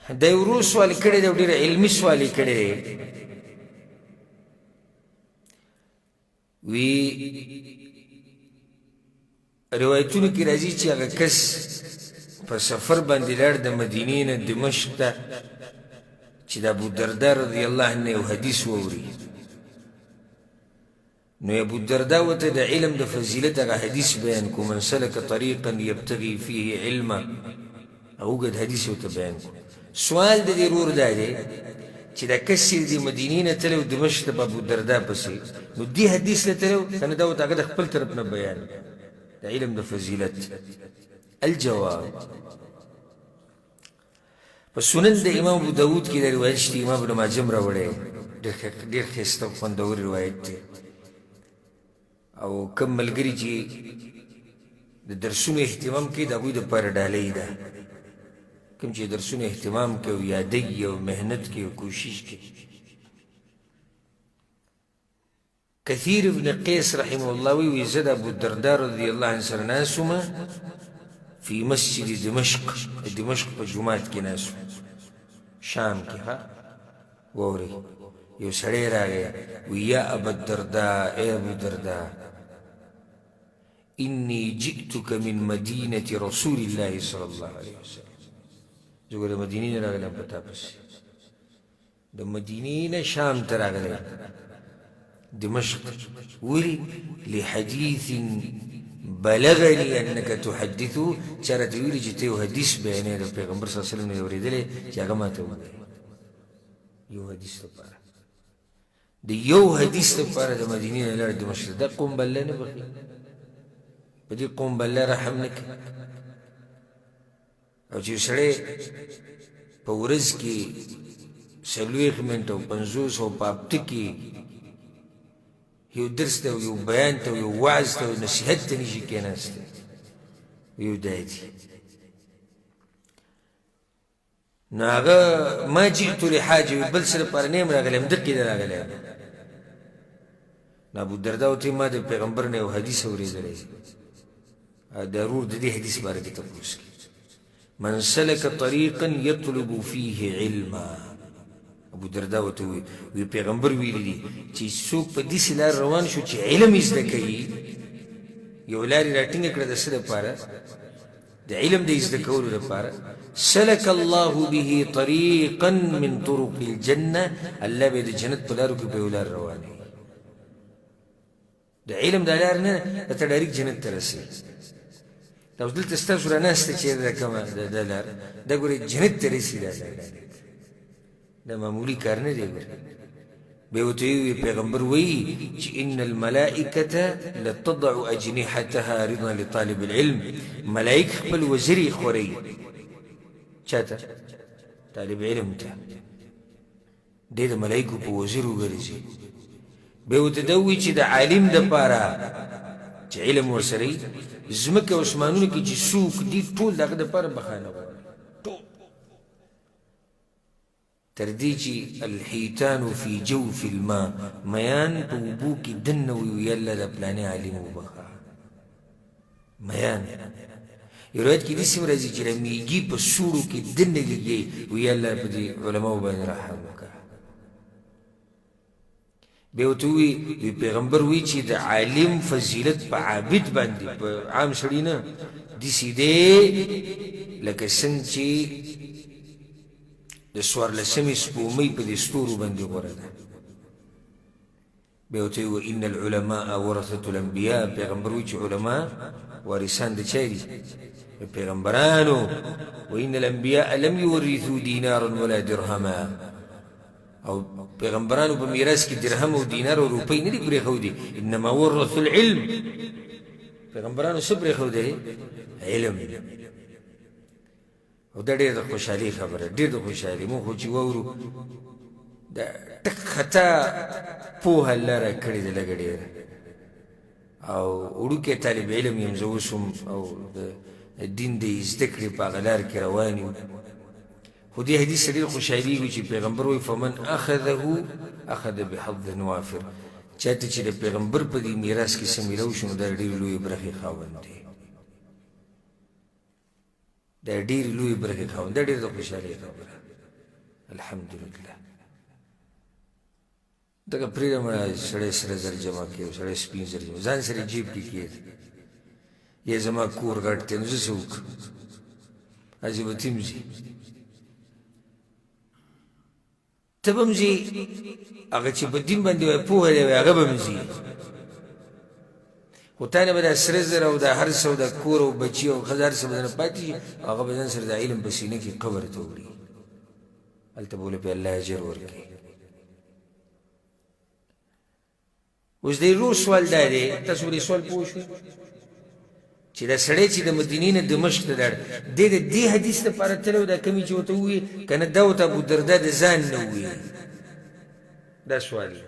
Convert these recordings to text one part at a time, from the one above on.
دا یو ورور سوال کړی دی او ډېر علمي سوال یې کړی دی. وی روایتونو کې راځي چې هغه کس په سفر باندې لاړ د مدینې نه دمشق ته چې د ابو دردا رضی الله عنه یو حدیث واوري. نو ابو الدرداء ورته د علم د فضیلت هغه حدیث بیان کو، من سلک طریقا یبتغي فیه علما، هغه اوږد حدیث ورته بیان کو. سوال د دې ورور دا دی چې دا کس چې د مدینې نه تللی و دمشق ته په ابو الدرداء پسې، نو دې حدیث له تللی و که نه دا ورته هغه د خپل طرف نه بیان د علم د فضیلت؟ الجواب، په سنن د امام ابو داود کې دا روایت شته، امام ابن ماجه هم راوړی، ډېر ښایسته او خوندور روایت دی. او کوم ملګري چې د درسونو اهتمام کوي د هغوی دپاره ډالۍ ده، کوم چې درسونو اهتمام کوي، یادوي او محنت کوي او کوشش کوي. کثیر ابن قیس رحمه الله وی وی زه د ابو الدرداء رضی الله عنه سره ناست وم فی مسجد دمشق، د دمشق په جومات کې ناست وم، شام کې. ها واورئ، یو سړی راغی وی یا ابا الدرداء، ای ابو الدرداء، انی جئتک من مدینة رسول الله صلی الله علیه وسلم، زه ګوره مدینې نه راغلی یم په تا پسې، د مدینې نه شام ته راغلی دمشق، ولې؟ لحدیث بلغني انک تحدث، چا راته ویلي چې ته یو حدیث بیانوې د پیغمبر صلی الله علیه وسلم نه یې اورېدلی چې هغه ماته ووایي. یو حدیث لپاره، د یو حدیث لپاره د مدینې نه لاړ دمشق. دا قوم به الله نه بخښي، په دې قوم به الله رحم نه کوي. او چې سړی په ورځ کې 40 منټه او 50 او په هفته کې یو درس ته یو بیان ته یو وعظ ته یو نصیحت ته نشي کېناستی، یو دی دي. نو هغه ما جئت لحاجه، بل څه لپاره نه یم راغلی، همدقې ته راغلی یم. نو ابو الدرداء ورته ما د پیغمبر نه یو حدیث اورېدلی، د ورور د دې حدیث باره کې تپوس کوي، من سلک طریقا یطلب فیه علما. ابو دردا ورته وویل، وی پیغمبر ویلي دي چې څوک په داسې لار روان شو چې علم یې زده کوي، یو لار یې راټینګه کړه د څه لپاره؟ د علم د زده کولو لپاره، سلک الله به طریقا من طرق الجنه، الله به د جنت په لارو کې په یو لار روان وي. د علم دا لار نه ده، ته ډایرک جنت ته رسوي. دا اوس دلته ستاسو را ناسته چې دا کومه دا لار دا ګورې جنت ته رسي، دا لار دا معمولي کار نه دی. ګورې بیا ورته وویل، پیغمبر وایي چې ان الملائکة لتضع اجنحتها رضا لطالب العلم، ملائک خپل وزرې خوري چاته؟ طالب علم ته. دی د ملایکو په وزیر وګرځي. بیا ورته دا ووایي چې د عالم دپاره چې علم ورسره وي، ځمکه او اسمانونو کې چې څوک دي ټول د هغه دپاره بخښنه غواړي، ټول، تر دې چې الحیتان فی جوف الماء، میان په اوبو کې دننه وي، یا الله دا پلانی عالم وبخښه. میان یو روایت کې داسې هم راځي چې د میږي په سوړو کې دننه لګي، وي الله په دې علماو باندې رحم وکړه. بیا ورته ووایي، وي پیغمبر وایي چې د عالم فضیلت په عابد باندې، په عام سړي نه، داسې دی لکه څنګه چې د 14مې سپوږمۍ په دې ستورو باندې غوره ده. بیا ورته وویل، ان العلماء ورثة الانبیاء، پیغمبر وایي چې علما وارثان د چا دي؟ د پیغمبرانو. وان الانبیاء لم یورثوا دینارا ولا درهما، او پیغمبرانو په میراث کې درهم او دینار او روپۍ نه دي پرېښودي، انما ورثوا العلم، پیغمبرانو څه پرېښودی؟ علم. او دا ډېر د خوشحالي خبره، ډېر د خوشحالي. موږ خو چې واورو د ټک خطا پوهه الله راکړې ده لږه ډېره، او وړوکی طالب علم یم زه اوس هم، او د دین د زده کړې په هغه لار کې روان یو. خو دې حدیث ته ډېر خوشحالېږو چې پیغمبر وایي فمن اخذه اخذ بحظ وافر، چاته چې د پیغمبر په دې میراث کې څه میلاو شو نو دا ډېرې لویې برخې خاوند دی، دا ډېرې لویې برخې خاوند، دا ډېر د خوشحالۍ خبره. الحمدلله. دغه پرېږده مړه، سړی سره زر جمع کوي او سړی سپین زر جمع ځان سره جیب کې کېږدي. یا زما کور غټ دی، نو زه څه وکړم؟ هسې به ته هم ځي، ته به هم ځې. هغه چې په دین باندې وایي پوهه دی، وایي هغه به هم ځي، خو تا نه به دا سره زر او دا هر څه او دا کور او بچي او ښځه هر څه به درنه پاتې شي، هغه به ځان سره د علم په سینه کې قبر ته وړي، هلته به له پې الله اجر ورکړي. اوس د ورور سوال دا دی، تاسو به دې سوال پوه شئ چې دا سړی چې د مدینې نه دمشق ته لاړ، دی د دې حدیث لپاره تللی و، دا کمې چې ورته ووایي که نه دا ورته ابودردا د ځان نه ووایي؟ دا سوال دی.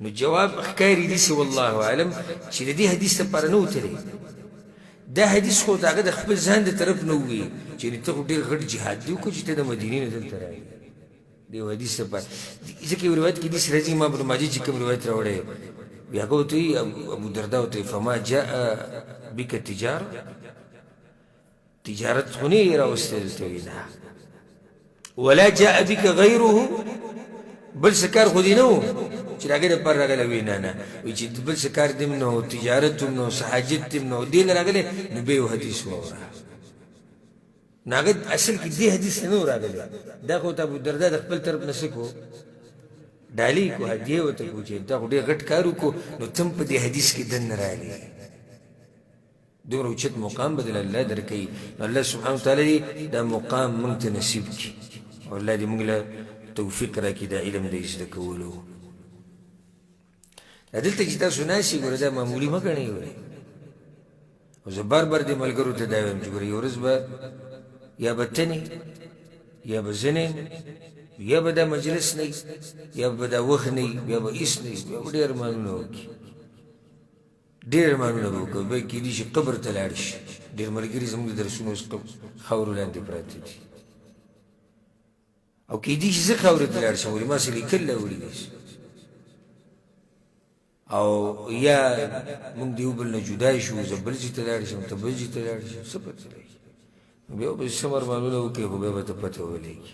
نو جواب ښکاري داسې والله اعلم چې د دې حدیث لپاره نه و تللی، دا حدیث خو د هغه د خپل ځان د طرف نه ووایي چې ته خو ډېر غټ جهاد دی وکړو چې ته د مدینې نه دلته راغلې. د یو حدیث لپاره ځکه یو روایت کې داسې راځي، امام ابن ماجه چې کوم روایت راوړی، بیا هغه ورته وایي ابو دردا ورته وایي فما جاء بک تجاره، تجارت خو نه یې راوستی دلته؟ وایي نه. ولا جاء بک غیره، بل څه کار خو دې نه و چې د هغې لپاره راغلی؟ وایي نه نه. وایي چې بل څه کار دې هم نه و، تجارت هم نه و، څه حاجت دې هم نه و، دې له راغلی، نو بیا یو حدیث واوره. نو هغه اصل کې دې حدیث ته نه و راغلی، دا خو ته ابودردا د خپل طرف نه څه کو، ډالۍ کو، هدیه ورته کو چې دا خو ډېر غټ کار وکړو، نو ته هم په دې حدیث کې دننه راغلی، دومره اوچت مقام به دله الله درکوي. نو الله سبحانه وتعالی دې دا مقام موږ ته نصیب کړي او الله دې موږ له توفیق راکړي د علم د زده کولو. دا دلته چې تاسو ناست یئ، ګوره دا معمولي مه ګڼئ. ګورئ، او زه بار بار دې ملګرو ته دا وایم چې ګوره یوه ورځ به یا به ته نه یا به زه نه یم، یا به دا مجلس نه یا به دا وخت نه، بیا به هېڅ نه، بیا به ډېر ارمانونه وکړي، ډېر ارمانونه به وکړي، بیا کېدای شي قبر ته لاړ شي. ډېر ملګري زموږ د درسونو اوس خاورو لاندې پراته دي، او کېدای شي زه خاورې ته لاړ شم، ولې ما څه لیکل راوړي دي، او یا موږ د یو بل نه جدا شو، زه بل ځای ته لاړ شم، ته بل ځای ته لاړ شې، څه پته لګي؟ بیا به څه ارمانونه وکړې، خو بیا به ته پته ولګي.